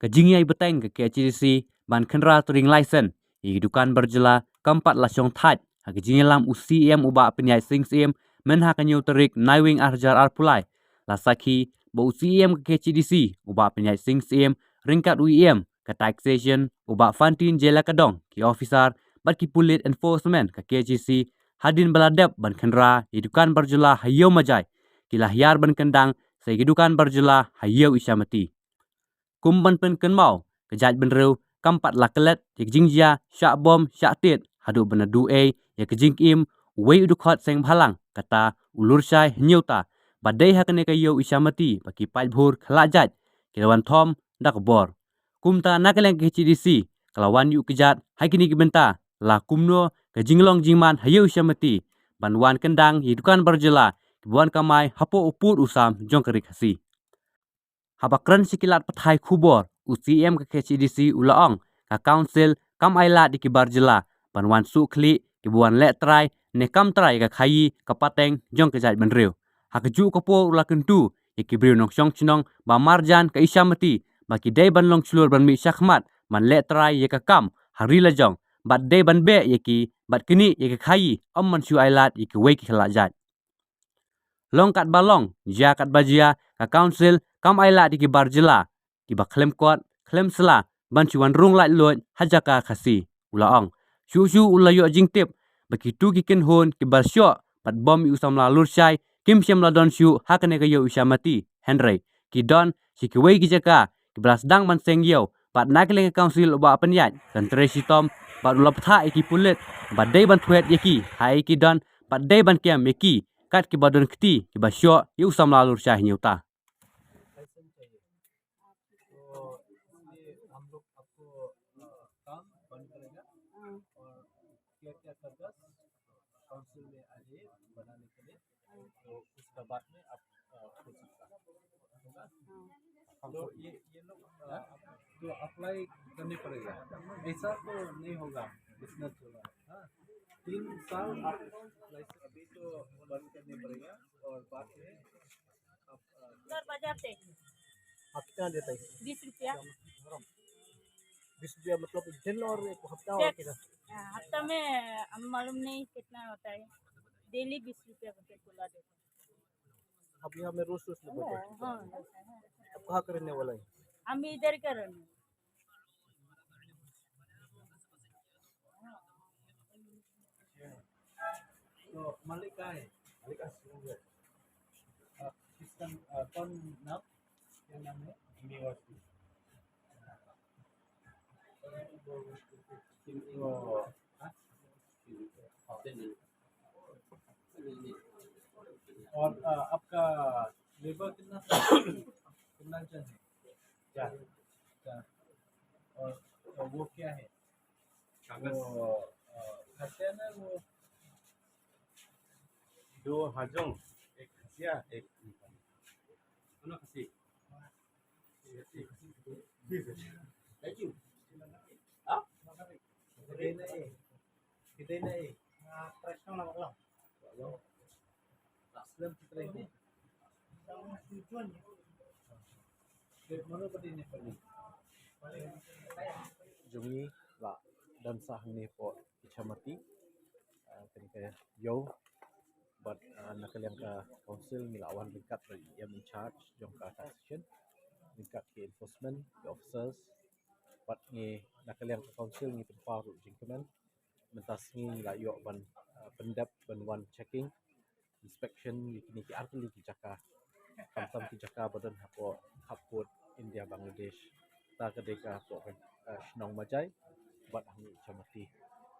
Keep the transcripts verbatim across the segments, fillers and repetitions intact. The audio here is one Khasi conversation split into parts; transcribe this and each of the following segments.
Ka jingïai bteng ka K H A D C ban khynra trading license ïa ki dukan bar jylla kam pat la shong thait ha ka jingïalam u C E M u Bah Pynïaid Sing Syiem mynha ka hynñiew tarik Naiwieng ar hajar arphew lai. La sakhi ba u C E M ka K H A D C u Bah Pynïaid Sing Syiem ryngkat u E M ka Taxation u Bah Fantin Jela Kadong, ki officer bad ki pulit enforcement ka K H A D C hadien ba la dep ban khynra ïa ki dukan bar jylla ha Ïew Majai, ki la hiar ban kyndang sa ïa ki dukan bar jylla ha Ïew Isyamati. Kum ban pynkynmaw, ka jaitbynriew kam pat la klet ïa ka jingjia shah bom shah tied haduh ban da duh ei ïa ka jingim uwei u dkhot seng bhalang, kata u Lurshai Hynñiewta, ba dei ha kane ka Ïew Isyamati ba ki paidbah khyllajait ki la wan thom da ka bor. Kumta na ka liang ka K H A D C ka la wan ïuh kjat ha kine ki bynta, la kumno ka jinglong jingman ha Ïew Isyamati ban wan kyndang ïa ki dukan bar jylla kiba wan kamai hapoh u pud u sam jong ka ri Khasi. Haba kren sha ki lad pathai khubor, u C E M ka K H A D C u la ong ka Council kam ailad ïa ki bar jylla ban wan shu khlieh kiba wan leh trai ne kam trai ïa ka khaïi ka pateng jong ka jaitbynriew. Ha kajuh ka por u la kyntu ïa ki briew nongshong shnong ba marjan ka Isyamati ba ki dei ban long shlur ban mih shakhmat ban leh trai ïa ka kam ha ri lajong, bad dei ban beh ïa ki bad knieh ïa ka khaïi, ym ban shu ailad ïa kiwei ki khyllajait. Long katba long, jia katba jia, ka Council kam ailad ïa ki bar jylla kiba khlem kot khlem sla ban shu wan rung laitluid ha jaka Khasi, u la ong. Shuh shuh u la ïoh jingtip ba kitu ki kynhun kiba shoh bad bom ïa u samla Lurshai kim shym la don shuh ha kane ka Ïew Isyamati, hynrei ki don sha kiwei ki jaka kiba la sdang ban seng ïew, bad na ka liang ka Council u Bah Pynïaid kan trei shitom bad u la bthah ïa ki pulit ba dei ban thwet ïa ki ha ei ki don bad dei ban kem ïa ki kat kiba don kti kiba shoh ïa u samla Lurshai Hynñiewta. Licence चाहिए। तो इसलिए हम लोग आपको, अ, काम बंद करेगा। हाँ। और क्या-क्या कागज काउंसिल में आ जाइए बनाने के लिए, तो उसका बाद में आप, अ, खोल सकता है। होगा? हाँ। तो ये, ये लोग, अ, तो अप्लाई करने पड़ेगा, ऐसा तो नहीं होगा, बिजनेस होगा। हाँ, तीन साल आप लाइसेंस, अभी तो बंद करने पड़ेगा और बाद में आप, अ, सर, बाजार से। आप कितना देता है? बीस रुपया। बीस रुपया मतलब एक दिन और एक हफ्ता और फिक्स। कितना? हाँ, हफ्ता में हम मालूम नहीं कितना होता है, डेली बीस रुपया करके खुला देता है। आप यहाँ में रोज रोज लेबर करते हैं? हाँ। आप कहाँ का रहने वाला है? हम इधर का रहने। तो मालिक कहाँ है? मालिक का सिंगर। अ, किसका, अ, कौन नाम? क्या नाम है? निवासी। तो, हाँ? और, अ, आपका लेबर कितना, कितना जन है? चार। चार। और, और वो क्या है? कागज। वो, अ, खासिया ना वो? दो हाजोंग, एक खासिया, एक नेपाली। दोनों खासी। Thank you. Ha? Kita na eh. Kita na eh. Nga press na lang lang. Jong ngi la don sa hangne hapoh Isyamati, ah, kane ka ïew, bad, ah, na ka liang ka council ngi la wan ryngkat bad i E M in charge jong ka taxation, ryngkat ki enforcement, ki officers, bad ngi na ka liang ka council ngi pynpaw ruh jingkmen. Mynta sngi ngi la ïoh ban, ah, pyndep ban wan checking, inspection ïa kine ki artylli ki jaka. Khamtam ki jaka ba don hapoh khappud India Bangladesh. Ta ka dei ka hapoh, eh, shnong Majai bad hangne Isyamati.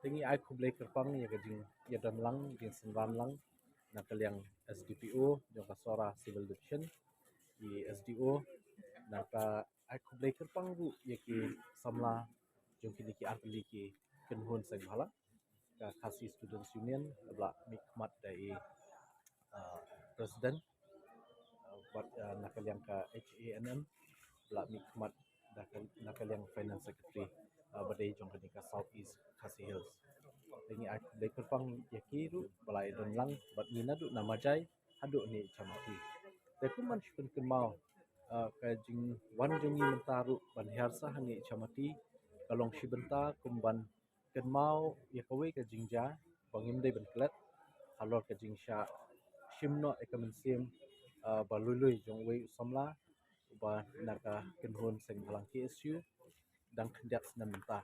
Te ngi ai khublei kyrpang ïa ka jingïadon lang, jingsynran lang na ka liang S D P O jong ka Sohra Civil Division, i S D O, nangta ai khublei kyrpang ruh ïa ki samla jong kine ki artylli ki kynhun seng bhalang, ka Khasi Students Union, ba la mihkhmat da i, ah, president, ah, bad, ah, na ka liang ka H A N M, ba la mihkhmat da ka, na ka liang finance secretary, ah, ba dei jong kane ka South East Khasi Hills. Te ngi ai khublei kyrpang ïa ki ruh ba la ïadon lang bad ngi naduh na Majai haduh ne Isyamati. Te kumban shu pynkynmaw Uh, ka jingwan jong ngi mynta ruh ban hiar sah hangne i Chamati ka long shi bynta kum ban kynmaw ïa kawei ka jingjia ba ngim dei ban klet halor ka jingshah shim noh ïa ka mynsiem, uh, ba lui lui jong uwei u samla uba na ka kynhun seng bhalang K S U dang khyndiat snem mynta.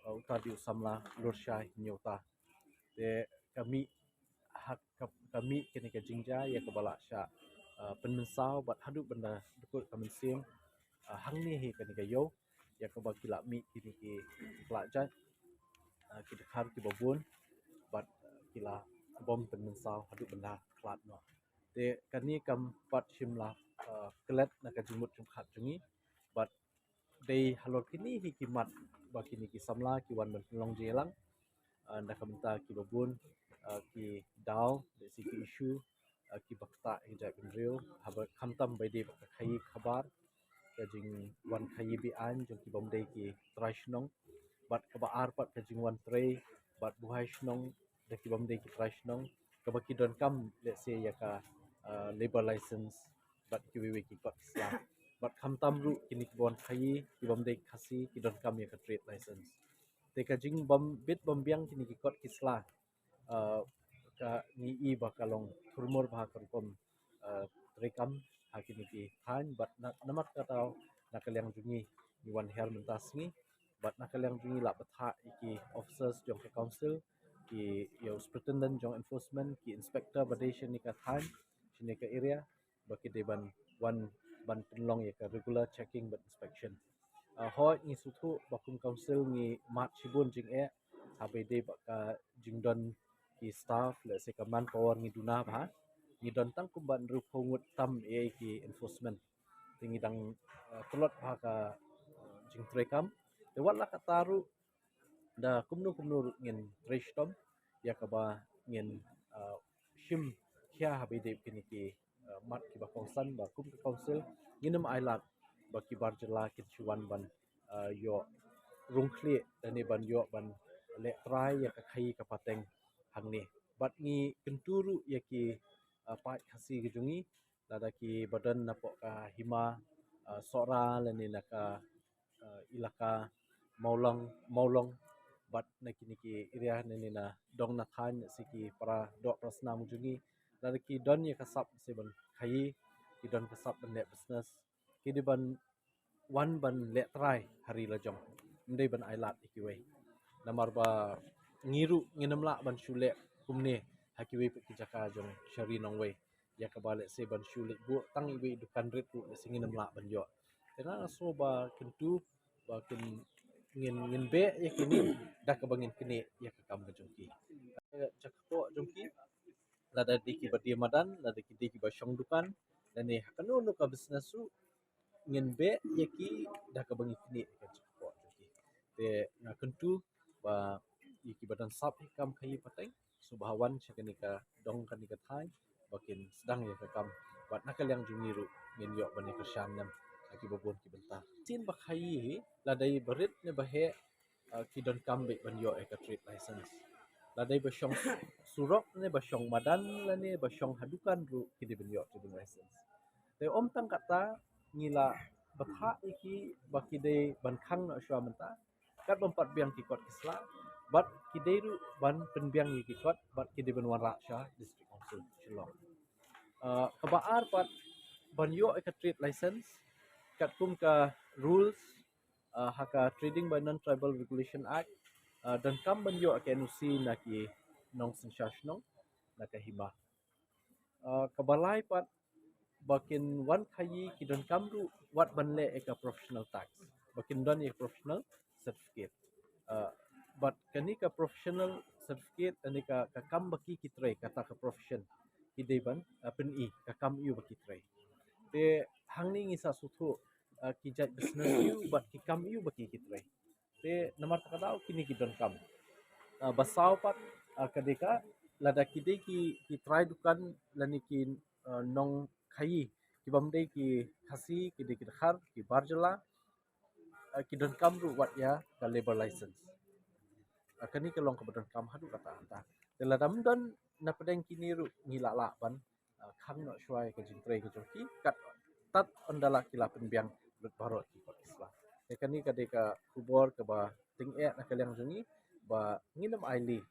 Uh, uta dei u samla Lurshai Hynñiewta. Te ka mih ha ka, ka mih kane ka jingjia ïa kaba la shah, uh, pynmynsaw bad haduh ban da dkut ka mynsiem, uh, hangne hi kane ka ïew ïa kaba ki la mih kine ki khlad jait, uh, ki dkhar kiba bun bad, uh, ki la bom pynmynsaw haduh ban da khlad noh. Te kane kam pat shym la, uh, klet na ka jingmut jingpyrkhat jong ngi bad dei halor kine hi ki mat ba kine ki samla ki wan ban pynlong jingïalang, uh, na ka bynta kiba bun, uh, ki daw, lehse ki issue, uh, kiba ktah ïa ka jaitbynriew, haba khamtam ba dei ba ka khaïi khabar, ka jingwan khaïi be-aiñ jong ki bym dei ki trai shnong, bad kaba ar pat ka jingwan trei bad buhai shnong da ki bym dei ki trai shnong, kaba ki donkam lehse ïa ka, uh, labour license bad kiwei wei ki kot ki sla. Bad khamtam ruh kine ki bym khaïi, ki bym dei Khasi, ki donkam ïa ka trade license. Te ka jingbym bit bym biang kine ki kot ki sla, uh, ka ngi i ba ka long thurmur bha ka rukom, uh, treikam ha kine ki thaiñ bad na, namar kata na ka liang jong ngi ngi wan hiar mynta sngi bad na ka liang jong ngi la bthah ïa ki officers jong ka council, ki ïa u superintendent jong enforcement, ki inspector ba dei shane ka thaiñ, shane ka area, ba ki dei ban wan ban pynlong ïa ka regular checking bad inspection. Uh, hooid ngi sngewthuh ba kum council ngi mad shibun jingeh haba dei ba ka jingdon ki staff, lehse ka manpower ngi duna bha. Ngi don tang kumba hynriewphew ngut tam ïa ki enforcement. Te ngi dang, uh, tlot bha ka, uh, jingtreikam. Te wat la katta ruh da kumno kumno ruh ngin trei shitom ïa kaba ngin, uh, shim khia haba dei kine ki, uh, mat kiba kongsan ba kum ka council ngin ym ailad ba ki bar jylla kin shu wan ban, uh, ïoh rung khlieh lane ban ïoh ban leh trai ïa ka khaïi ka pateng hangne. Bad ngi kyntu ruh ïa ki, uh, paid Khasi ka jong ngi, lada kiba don napoh ka hima, uh, Sohra lane na ka, uh, ilaka Mawlong, Mawlong bad na kine ki area lane na dong na thaiñ, lehse ki para doh para snam jong ngi, lada ki don ïa ka sap lehse ban khaïi, ki don ka sap ban leh business, ki dei ban wan ban leh trai ha ri la jong, ym dei ban ailad ïa kiwei. Namar ba ngi ruh ngin ym lah ban shu leh kumne ha kiwei pat ki jaka jong sha ri nongwei, ïa kaba lehse ban shu leit buh tang iwei i dukan rit ruh lehse ngin ym lah ban ïoh. Te nga sngew ba kyntu ba kin, ngin, ngin beh ïa kine da kaba ngin knieh ïa ka kam ka jong ki. Jaka kpoh jong ki, lada dei kiba die madan, lada ki dei kiba shong dukan, lane ha kano kano ka business ruh, ngin beh ïa ki da kaba ngin knieh ïa ka jaka kpoh jong ki. Te nga kyntu ba ïa kiba don sap ïa ka kam khaïi pateng, sngewbha wan sha kane ka dong kane ka thaiñ ba kin sdang ïa ka kam. Bad na ka liang jong ngi ruh ngin ïoh ban ïa kyrshan lem ha kiba bun ki bynta. Sien ba khaïi hi, lada i barit ne ba heh, uh, ki donkam beit ban ïoh ïa ka trade license. Lada i ba shong surok ne ba shong madan lane ba shong ha dukan ruh ki dei ban ïoh trading license. Te ym tang kata, ngi la bthah ïa ki ba ki dei ban khang noh shuwa mynta, kat bym pat biang ki kot ki sla, bad ki dei ruh ban pynbiang ïa ki kot bad ki dei ban wanrah sha District Council Shillong. Uh, kaba ar pat, ban ïoh ïa ka trade license, katkum ka rules, uh, ha ka Trading by Non-Tribal Regulation Act, uh, donkam ban ïoh ka N O C na ki nongsynshar shnong na ka hima. Uh, kaba lai pat, ba kin wan khaïi ki donkam ruh wat ban leh ïa ka professional tax, ba kin don ïa ka professional certificate. Uh, bad kane ka professional certificate, kane ka, ka kam ba ki, ki trei, kata ka profession, ki dei ban, uh, pyni ka kam ïa ba ki trei. Te hangne ngi sa sngewthuh, uh, ki jait business ïa bad ki kam ïa ba ki, ki trei. Te namar kata ka daw kine ki donkam. Uh, ba saw pat, uh, ka dei ka, lada ki dei ki, ki trai dukan lane ki, uh, nongkhaïi, ki bym dei ki Khasi, ki dei ki dkhar, ki bar jylla, uh, ki donkam ruh wat ïa ka labour license. Uh, kane ka long kaba donkam haduh katta katta. Te lada ym don na pdeng kine ruh ngi lah lah ban, uh, khang noh shuwa ïa ka jingtrei ka jong ki, kat tad ynda la ki la pynbiang lut baroh ki kot ki sla. Te kane ka dei ka khubor kaba tyngeh na ka liang jong ngi ba ngin ym ailad.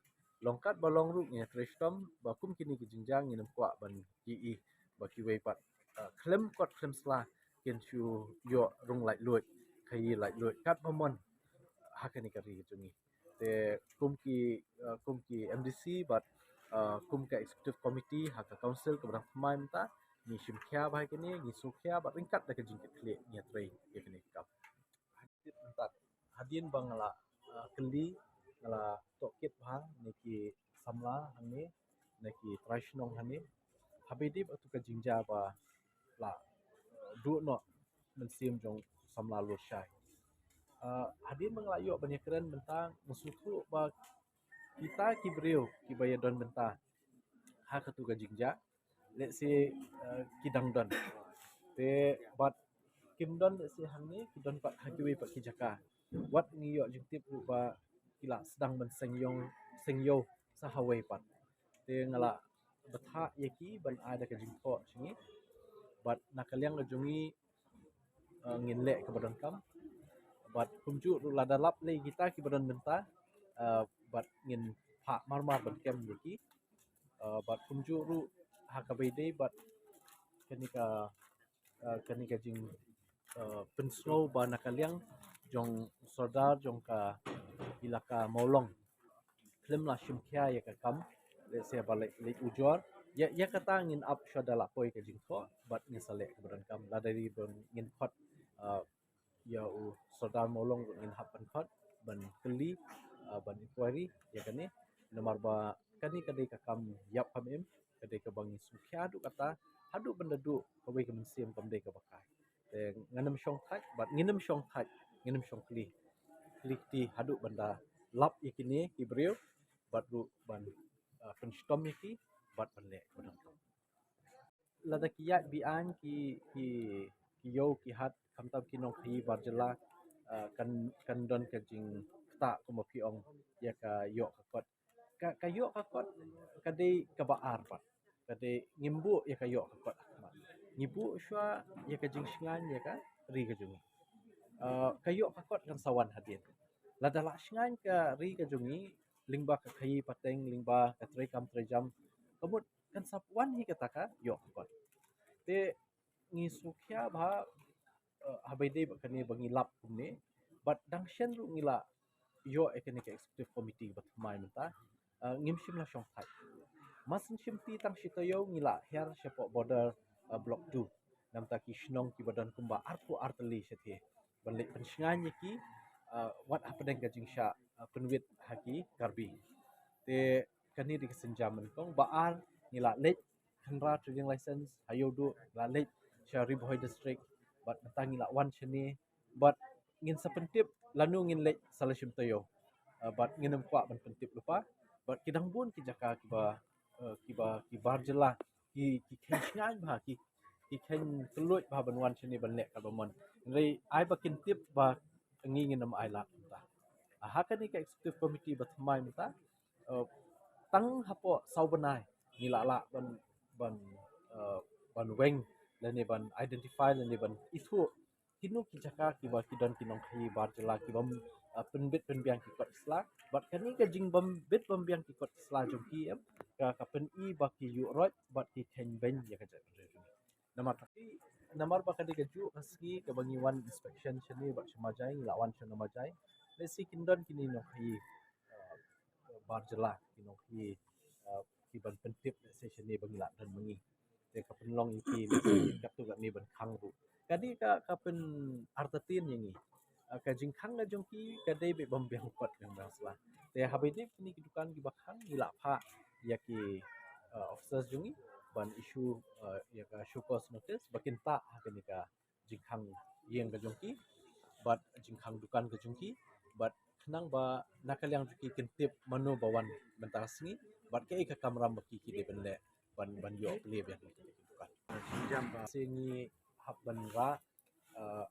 Long katba long ruh ngi trei shitom ba kum kine ki jingjia ngin ym kwah ban ïohi ba kiwei pat, ah, khlem kot khlem sla kin shu ïoh rung laitluid, khaïi laitluid katba mon ha kane ka ri ka jong ngi. Te kum ki, ah, kum ki M D C bad, ah, kum ka executive committee ha ka council kaba dang thymmai mynta, ngi shim khia bha ïa kine, ngi sngewkhia bad ryngkat da ka jingkitkhlieh ngi ïatrei ïa kine ki kam. Hadien ba nga la, ah, kylli, nga la tohkit bha na ki samla hangne, na ki trai shnong hangne, haba ïadei bad katu ka jingjia ba la, ah, duh noh mynsiem jong samla Lurshai. Ah, hadien ba nga la ïoh ban ïakren mynta, nga sngewthuh ba kita ki briew kiba ïadon bynta ha katu ka jingjia, let's say, ah, ki dang don. Te bad kim don, let's say, hangne, ki don pat ha kiwei pat ki jaka. Wat ngi ïoh jingtip ruh ba ki la sdang ban seng ïew, seng ïew sa hawei pat. Te nga la bthah ïa ki ban ai da ka jingthoh jong ngi. Bad na ka liang ka jong ngi, ah, ngin leh kaba donkam. Bad kumjuh ruh lada lap lei kita kiba don bynta, ah, bad ngin phah marmar ban kem ïa ki. Ah, bad kumjuh ruh ha kaba ïadei bad kane ka, ah, kane ka jing, ah, pynsngew ba na ka liang jong u sordar jong ka ilaka Mawlong khlem la shim khia ïa ka kam, let's say ba leit, leit ujor, ïa, ïa kata ngin ap shuwa da la poi ka jingthoh bad ngin sa leh kaba donkam. Lada dei ba ngin khot, ah, ïa u sordar Mawlong ruh ngin hap ban khot ban kylli, ah, ban inquiry ïa kane. Namar ba kane ka dei ka kam ïap kam im, ka dei kaba ngi sngewkhia haduh katta, haduh ban da duh kawei ka mynsiem kam dei kaba kai. Te ngan ym shong thait bad ngin ym shong thait, ngin ym shong khlieh, khlieh kti haduh ban da lap ïa kine ki briew bad ruh ban, ah, pynshitom ïa ki bad ban leh kaba donkam. Lada ki ïaid be-aiñ ki, ki, ki ïew ki hat, khamtam ki nongkhaïi bar jylla, ah, kan, kan don ka jingktah kumba phi ong ïa ka ïoh ka kot. Ka, ka ïoh ka kot ka dei kaba ar pat. Ka dei ngim buh ïa ka ïoh ka kot. Ngi buh shuwa ïa ka jingshngaiñ ïa ka ri ka jong ngi. Ah, ka ïoh ka kot kan sa wan hadien. Lada la shngaiñ ka ri ka jong ngi lyngba ka khaïi pateng, lyngba ka treikam treijam, ka mut kan sa wan hi kata ka ïoh ka kot. Te ngi sngewkhia bha, eh, haba ïadei bad kane ba ngi lap kumne, bad dang shen ruh ngi la ïoh ïa kane ka executive committee ba thymmai mynta, eh, ngim shym la shong thait. Mar syn shim ti tang shi taïew ngi la hiar shapoh border, eh, block two. Namar ki shnong kiba don kumba arphew ar tylli shathie ban leit pynshngaiñ ïa ki, eh, wat hapdeng ka jingshah, eh, pynwit ha ki Karbi. Te kane dei ka sienjam nyngkong. Ba ar, ngi la leit khynra trading license ha Ïewduh, la leit sha Ri Bhoi District, bad mynta ngi la wan shane, bad ngin sa pyntip lano ngin leit sa la shim taïew. Eh, bad ngin ym kwah ban pyntip lypa, bad ki dang bun ki jaka kiba, eh, kiba, ki bar jylla ki, ki kheiñ shngaiñ bha, ki, ki kheiñ kylluid bha ban wan shane ban leh kaba mon. Hynrei ai ba kin tip ba ngi ngin ym ailad mynta. Ah, ha kane ka executive committee ba thymmai mynta, eh, tang hapoh saw bnai ngi la lah ban, ban, eh, ban weng lane ban identify lane ban ithuh kino ki jaka kiba ki don ki nongkhaïi bar jylla kibym, eh, pynbit pynbiang ki kot ki sla. Bad kane ka jingbym bit bym biang ki kot ki sla jong ki, em, ka, ka pyni ba ki ïuh roit bad ki kheiñ beiñ ïa ka jaitbynriew jong ngi. Namar, namar ba ka dei kajuh ka sngi kaba ngi wan inspection shane bad sha Majai, ngi la wan sha Majai. Let's say kin don kine nongkhaïi, eh, bar jylla, ki nongkhaïi, eh, ki ban pyntip, let's say shane ba ngi la don ma ngi. Te ka pynlong ïa ki, let's say katto katne ban khang ruh. Ka dei ka, ka pynartatien ïa ngi. Ah, ka jingkhang ka jong ki ka dei beit bym biang kot bym biang sla. Te haba ïadei kine ki dukan kiba khang ngi la phah ïa ki, ah, officers jong ngi ban issue, ah, ïa ka show cause notice ba kin tah ha kane ka jingkhang ïing ka jong ki bad jingkhang dukan ka jong ki bad khnang ba na ka liang jong ki kin tip mano ba wan mynta ka sngi bad kaei ka kamram ba ki, ki dei ban leh ban, ban ïoh plie biang ïa kine ki dukan. Jam ba se ngi hap ban rah, eh,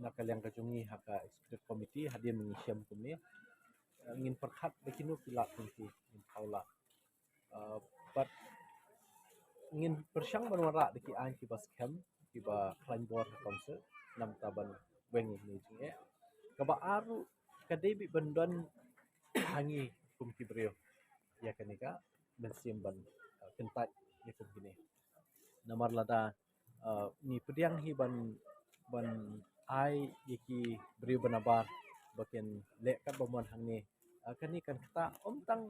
na ka liang ka jong ngi ha ka executive committee hadien ngi shem kumne. Eh, ngin pyrkhat ba kino ki lad kumne, ngin thaw lad. Eh, bad ngin pyrshang ban wanrah da ki aiñ kiba skhem, kiba khlaiñ bor ha council namar ban weng ïa kine ki jingeh. Kaba ar ruh ka dei beit ban don ha ngi kum ki briew ïa kane ka mynsiem ban, uh, kyntait ïa kum kine. Namar lada, uh, ngi pdiang hi ban, ban ai ïa ki briew ba nabar ba kin leh katba mon hangne, uh, kane kan ktah ym tang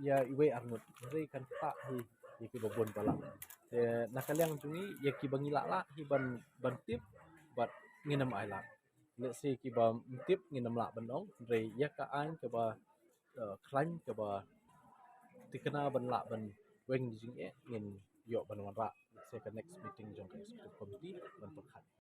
ïa iwei arngut, hynrei kan ktah hi ïa kiba bun ba lah. Te na ka liang jong ngi, ïa kiba ngi lah lah hi ban, ban tip bad ngin ym ailad. Let's say kiba ym tip ngin ym lah ban ong, hynrei ïa ka aiñ kaba, uh, khlaiñ kaba thikna ban lah ban weng jingeh ngin ïoh ban wanrah. Let's say ka next meeting jong ka executive committee ban pyrkhat.